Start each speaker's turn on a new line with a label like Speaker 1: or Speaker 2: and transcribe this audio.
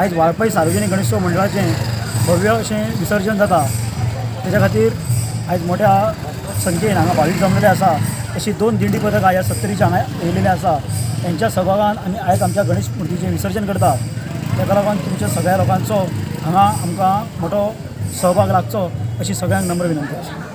Speaker 1: आयज वाळपय सार्वजनीक गणेशोत्सव मंडळाचें भव्य अशें विसर्जन जाता. तेच्या खातीर आयज मोठ्या संख्येन हांगा भावीक जमलेले आसा. अशी दोन दिंडी पथकां ह्या सत्तरीच्या हांगा येयलेली आसा. तेंच्या सहभागान आमी आयज आमच्या गणेश मुर्तीचें विसर्जन करता. तेका लागून तुमच्या सगळ्या लोकांचो हांगा आमकां मोठो सहभाग लागचो अशी सगळ्यांक नम्र विनंती आसा.